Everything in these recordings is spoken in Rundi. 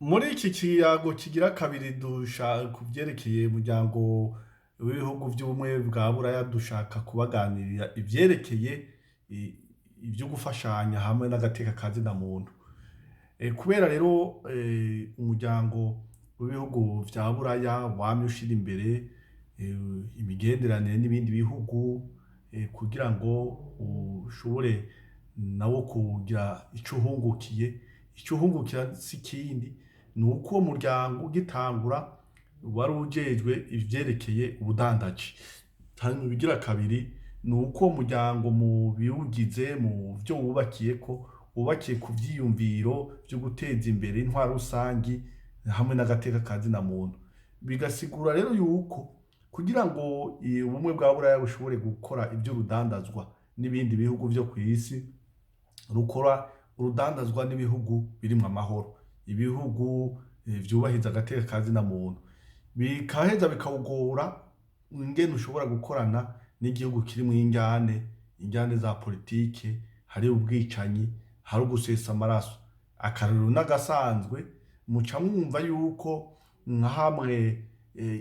Muri iki kiyago kigira kabiri dusha ku vyerekeye umuryango w'ibihugu vy'ubumwe bwa Buraya, dushaka kubaganirira ivyerekeye ivyo gufashanya hamwe n'agateka ka zina muntu. Kubera rero umuryango w'ibihugu vya Buraya wamye ushira imbere imigenderanire n'ibindi bihugu kugira ngo ushobore nawo kugira ico uhungukiye, ico uhungukira si ikindi, ni uko uwo muryango ugitangura wari ujejwe ivyerekeye ubudandaji. Hanyuma ibigira kabiri ni uko uwo muryango mu biwugize, mu vyo wubakiyeko, wubakiye ku vyiyumviro vyo guteza imbere intwaro rusangi hamwe n'agateka ka zina muntu. Bigasigura rero yuko kugira ngo ubumwe bwa Buraya bushobore gukora ivy'urudandazwa n'ibindi bihugu vyo kw'isi, rukora urudandazwa n'ibihugu birimwo amahoro, ibihugu vyubahiriza agateka ka zina muntu. Bikaheza bikawugora ingene ushobora gukorana n'igihugu kirimwo indyane, indyane za politike, hari ubwicanyi, hari ugusesa amaraso. Akarorero n'agasanzwe, muca mwumva yuko nka hamwe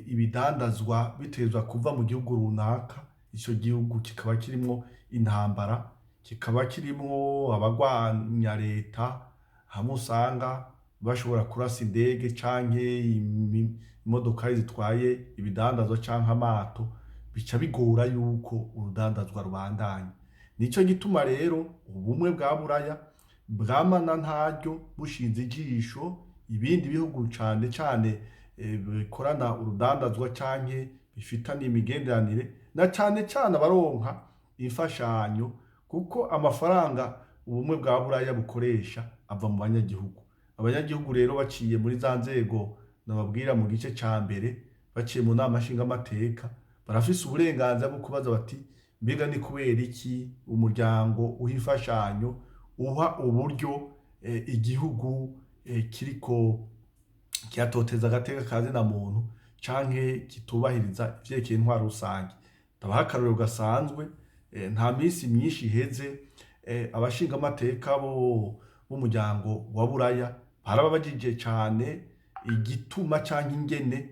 ibidandazwa bitegerezwa kuva mu gihugu runaka, ico gihugu kikaba kirimwo intambara, kikaba kirimwo abagwanya leta, hamwe usanga bashobora kurasa indege canke imodokari zitwaye ibidandazwa canke amato, bica bigora yuko urudandazwa rubandanya. Nico gituma rero ubumwe bwa Buraya bwamana ntaryo bushinze ijisho ibindi bihugu, cane cane bikorana urudandazwa canke bifitaniye imigenderanire, na cane cane abaronka imfashanyo, kuko amafaranga ubumwe bwa Buraya bukoresha ava mu banyagihugu. Abanyagihugu rero baciye muri za nzego nababwira mu gice ca mbere, baciye mu nama nshingamateka, barafise uburenganzira bwo kubaza bati: mbega ni kubera iki umuryango uha imfashanyo, uha uburyo igihugu kiriko kiratoteza agateka ka zina muntu canke kitubahiriza ivyerekeye intwaro rusange? Ndabaha akarorero gasanzwe: nta minsi myinshi iheze abashingamateka bo b'umuryango wa Buraya barababajije cane igituma canke ingene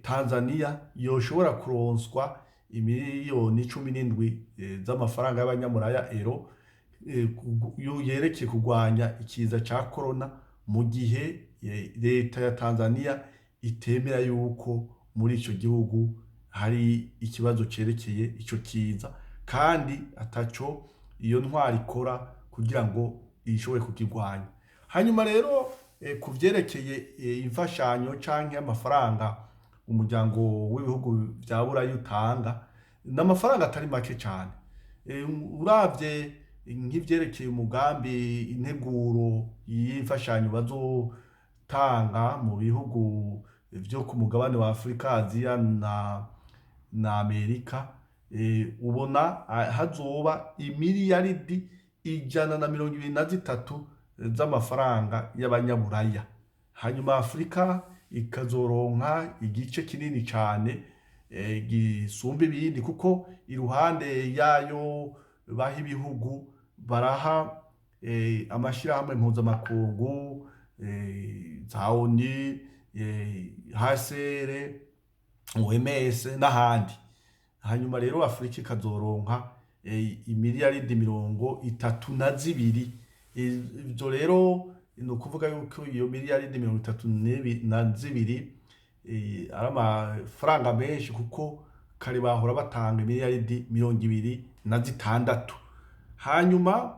Tanzania yoshobora kuronswa imiliyoni 17 z'amafaranga y'abanyamuraya, euro, yerekeye kurwanya ikiza ca corona, mu gihe leta ya Tanzania itemera yuko muri ico gihugu hari ikibazo cerekeye ico kiza, kandi ataco iyo ntwaro ikora kugira ngo ishobore kukirwanya. Hanyuma rero ku vyerekeye imfashanyo canke amafaranga umuryango w'ibihugu vya Buraya utanga, ni amafaranga atari make cane. Uravye nk'ivyerekeye umugambi, integuro y'imfashanyo bazotanga mu bihugu vyo ku mugabane wa Afrika, Aziya na Amerika, ubona hazoba imiliyaridi 123 z'amafaranga y'abanyaburaya. Hanyuma Afrika ikazoronka igice kinini cane gisumba ibindi, kuko iruhande yayo baha ibihugu, baraha amashirahamwe mpuzamakungu, za ONU, HCR, OMS n'ahandi. Hanyuma rero Afrika ikazoronka imiliyaridi 32. Ivyo rero ni ukuvuga yuko iyo miliyaridi 32 ari amafaranga menshi, kuko kare bahora batanga imiliyaridi 26. Hanyuma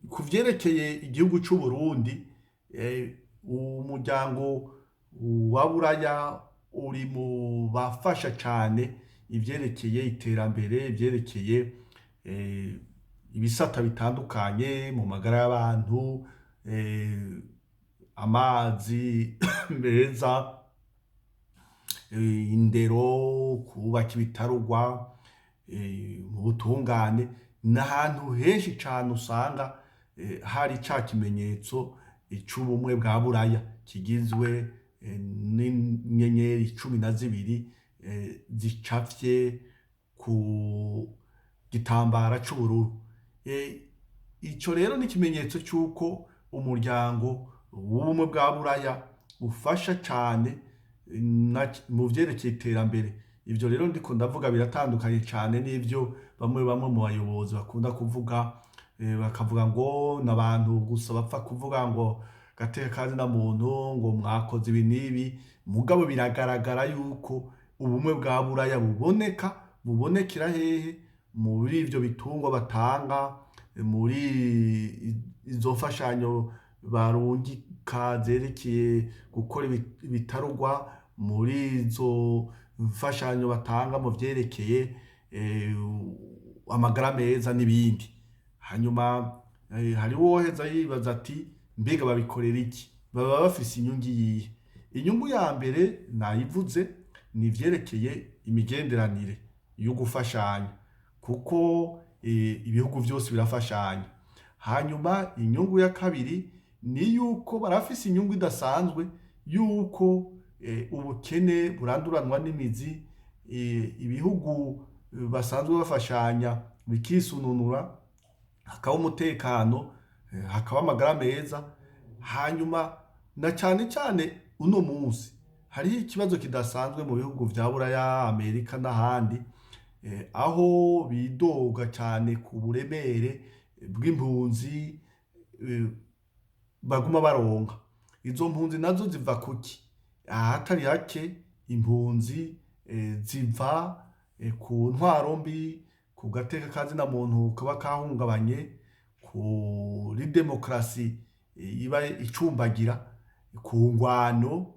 ku vyerekeye igihugu c'u Burundi, umuryango wa Buraya uri mu bafasha cane ivyerekeye iterambere, ivyerekeye ibisata bitandukanye mu magara y'abantu, amazi meza, indero, kubaka ibitarugwa, mu butungane. Ni ahantu henshi cane usanga hari ca kimenyetso c'ubumwe bwa Buraya kigizwe n'inyenyeri 12 zicafye ku gitambara c'ubururu. Ico rero ni ikimenyetso c'uko Umuryango w'Ubumwe bwa Buraya ufasha cane mu vyerekeye iterambere. Ivyo rero ndiko ndavuga biratandukanye cane n'ivyo bamwe bamwe mu bayobozi bakunda kuvuga, bakavuga ngo n'abantu gusa bapfa kuvuga ngo gateka kazina muntu, ngo mwakoze ibi n'ibi. Mugabo biragaragara yuko ubumwe bwa Buraya buboneka, bubonekera hehe? Muri ivyo bitungwa batanga, muri izo mfashanyo barungika zerekeye gukora ibitarugwa, muri izo mfashanyo batanga mu vyerekeye amagara meza n'ibindi. Hanyuma hariho uwoheza yibaza ati: "Mbega babikorera iki? Baba bafise inyungu iyihe?" Inyungu ya mbere nayivuze, ni ivyerekeye imigenderanire yo gufashanya, kuko ibihugu vyose birafashanya. Hanyuma inyungu ya kabiri ni yuko barafise inyungu idasanzwe yuko ubukene buranduranwa n'imizi, ibihugu basanzwe bafashanya bikisununura, hakaba umutekano, hakaba amagara meza. Hanyuma na cane cane uno munsi hariho ikibazo kidasanzwe mu bihugu vya Buraya, Amerika n'ahandi, aho bidoga cane ku buremere bw'impunzi baguma baronka. Izo mpunzi nazo ziva kuki? Ahatari hake impunzi ziva ku ntwaro mbi, ku gateka kazina muntu kaba kahungabanye, kuri demokarasi iba icumbagira, ku ngwano.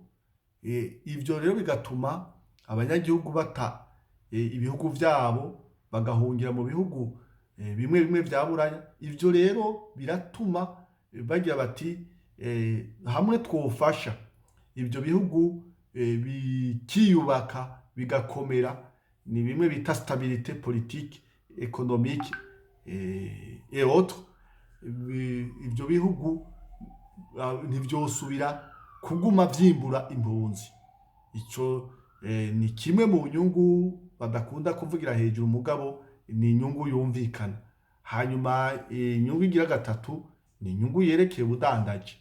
Ivyo rero bigatuma abanyagihugu bata ibihugu vyabo, bagahungira mu bihugu bimwe bimwe vya Buraya. Ivyo rero biratuma bagira bati: "Hamwe twofasha ivyo bihugu bikiyubaka, bigakomera", ni bimwe bita stabilité politique, économique et autres, ivyo bihugu ntivyosubira kuguma vyimbura impunzi. Ico ni kimwe mu nyungu badakunda kuvugira hejuru, mugabo ni inyungu yumvikana. Hanyuma inyungu igira gatatu ni inyungu yerekeye ubudandaji.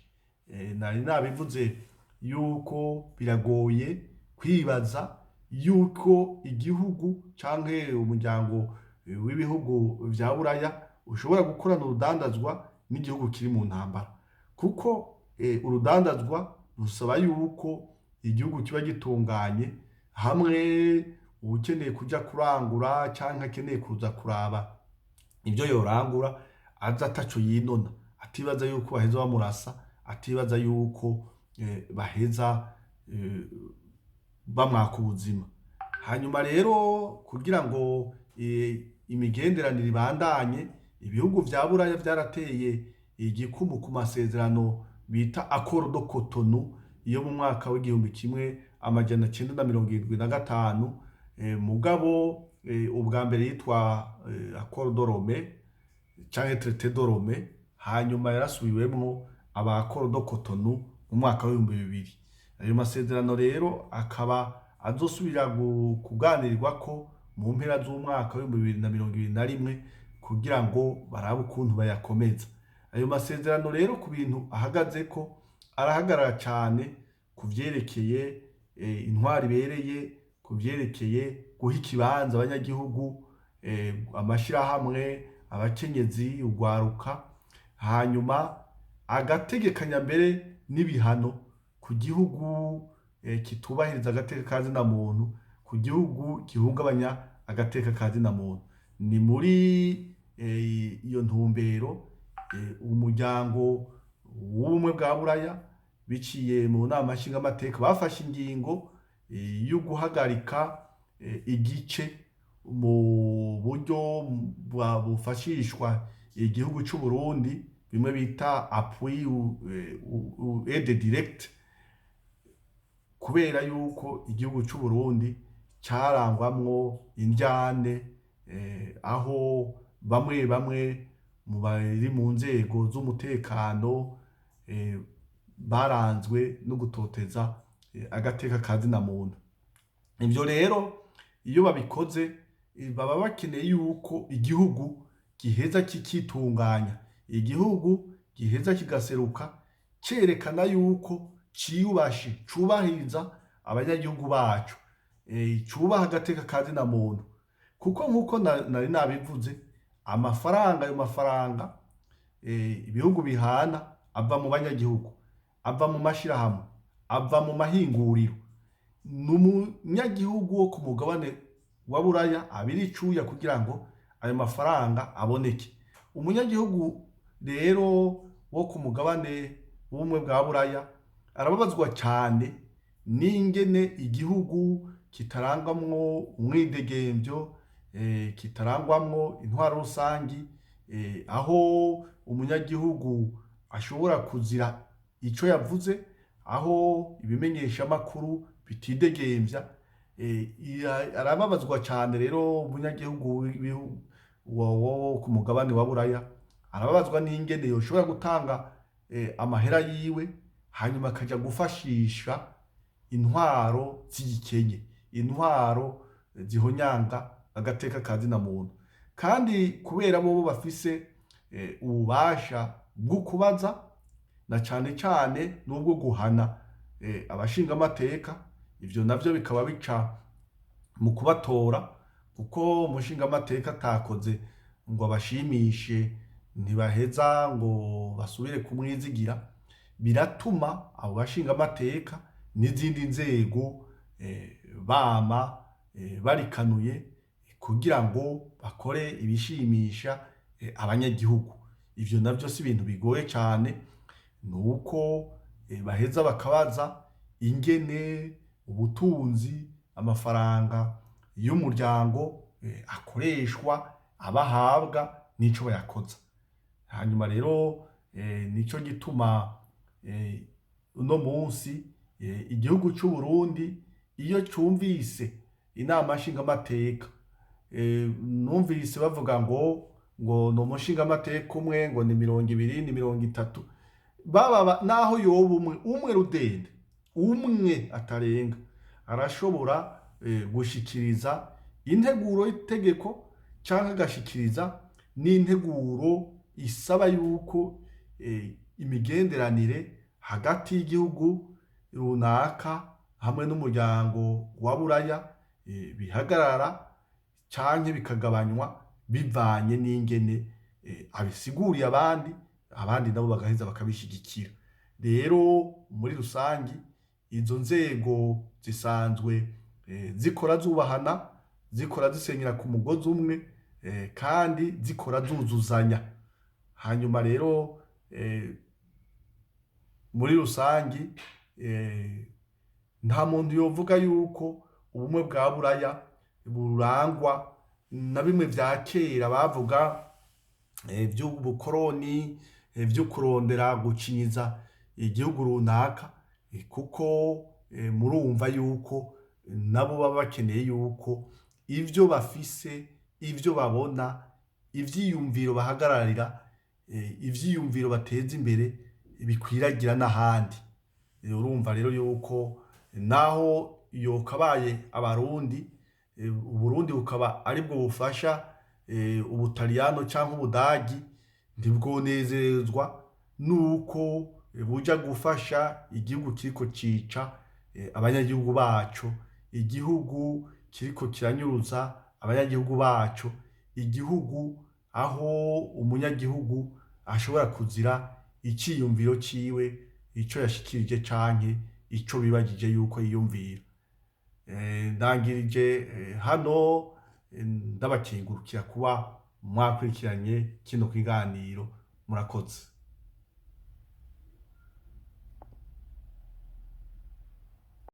Nari nabivuze yuko biragoye kwibaza yuko igihugu canke umuryango w'ibihugu vya Buraya ushobora gukorana urudandazwa n'igihugu kiri mu ntambara, kuko urudandazwa rusaba yuko igihugu kiba gitunganye, hamwe uwukeneye kuja kurangura canke akeneye kuza kuraba ivyo yorangura aza ataco yinona, atibaza yuko baheza bamurasa, atibaza yuko baheza bamwaka ubuzima. Hanyuma rero kugira ngo imigenderanire ibandanye, ibihugu vya Buraya vyarateye igikumu ku masezerano bita Accord de Cotonou yo mu mwaka w'1975, mugabo ubwa mbere yitwa Accord de Lomé canke Traité de Lomé, hanyuma yarasubiwemwo aba Accord de Cotonou mu mwaka w'2000. Ayo masezerano rero akaba azosubira kuganirwako mu mpera z'umwaka w'2021 kugira ngo barabe ukuntu bayakomeza. Ayo masezerano rero, ku bintu ahagazeko, arahagarara cane ku vyerekeye intwaro ibereye, ku vyerekeye guha ikibanza abanyagihugu, amashirahamwe, abakenyezi, urwaruka, hanyuma agategekanya mbere n'ibihano ku gihugu kitubahiriza agateka ka zina muntu, ku gihugu gihungabanya agateka ka zina muntu. Ni muri iyo ntumbero Umuryango w'Ubumwe bwa Buraya, biciye mu Nama Nshingamateka, bafashe ingingo yo guhagarika igice mu buryo bufashishwa igihugu c'u Burundi, bimwe bita appui ou aide directe, kubera yuko igihugu c'u Burundi carangwamwo indyane, aho bamwe bamwe mu bari mu nzego z'umutekano baranzwe no gutoteza agateka ka zina muntu. Ivyo rero iyo babikoze, baba bakeneye yuko igihugu giheza kikitunganya, igihugu. giheza kigaseruka cerekana yuko ciyubashe, cubahiriza abanyagihugu baco, cubaha agateka ka zina muntu. Kuko nk'uko nari nabivuze, amafaranga, ayo mafaranga ibihugu bihana ava mu banyagihugu, ava mu mashirahamwe, ava mu mahinguriro. Ni umunyagihugu wo ku mugabane wa Buraya abira icuya kugira ngo ayo mafaranga aboneke. Umunyagihugu rero wo ku mugabane w'ubumwe bwa Buraya arababazwa cane n'ingene igihugu kitarangwamwo umwidegemvyo, kitarangwamwo intwaro rusangi, aho umunyagihugu ashobora kuzira ico yavuze, aho ibimenyeshamakuru bitidegemvya. Arababazwa cane rero umunyagihugu wo ku mugabane wa Buraya arababazwa n'ingene yoshobora gutanga amahera yiwe hanyuma akaja gufashisha intwaro z'igikenye, intwaro zihonyanga agateka ka zina muntu. Kandi kubera bobo bafise ububasha bwo kubaza na cane cane n'ubwo guhana abashingamateka, ivyo navyo bikaba bica mu kubatora, kuko umushingamateka atakoze ngo abashimishe ntibaheza ngo basubire kumwizigira. Biratuma abo bashingamateka n'izindi nzego bama barikanuye kugira ngo bakore ibishimisha abanyagihugu. Ivyo navyo si ibintu bigoye cane, nuko baheza bakabaza ingene ubutunzi, amafaranga y'umuryango akoreshwa, abahabwa n'ico bayakoza. Hanyuma rero nico gituma uno munsi igihugu c'u Burundi iyo cumvise inama nshingamateka, numvise bavuga ngo ni umushingamateka umwe, ngo ni 20, ni 30, baba naho yoba umwe umwe rudende umwe atarenga, arashobora gushikiriza integuro y'itegeko canke agashikiriza n'integuro isaba yuko imigenderanire hagati y'igihugu runaka hamwe n'umuryango wa Buraya bihagarara canke bikagabanywa bivanye n'ingene abisiguriye abandi, abandi nabo bagaheza bakabishigikira. Rero muri rusangi izo nzego zisanzwe zikora zubahana, zikora zisenyera ku mugozi umwe, kandi zikora zuzuzanya. Hanyuma rero muri rusangi nta muntu yovuga yuko ubumwe bwa Buraya burangwa na bimwe vya kera bavuga vy'ubukoroni, vyo kurondera gucinyiza igihugu runaka, kuko murumva yuko nabo baba bakeneye yuko ivyo bafise, ivyo babona, ivyiyumviro bahagararira, ivyiyumviro bateza imbere bikwiragira n'ahandi. Urumva rero yuko naho yokabaye Abarundi, Uburundi bukaba aribwo bufasha Ubutaliyano canke Ubudagi, ntibwonezerezwa nuko buja gufasha igihugu kiriko cica abanyagihugu baco, igihugu kiriko kiranyuruza abanyagihugu baco, igihugu aho umunyagihugu ashobora kuzira iciyumviro ciwe, ico yashikirije canke ico bibagije yuko yiyumvira. Ndangirije hano, ndabakengurukira kuba mwakurikiranye kino kiganiro. Murakoze.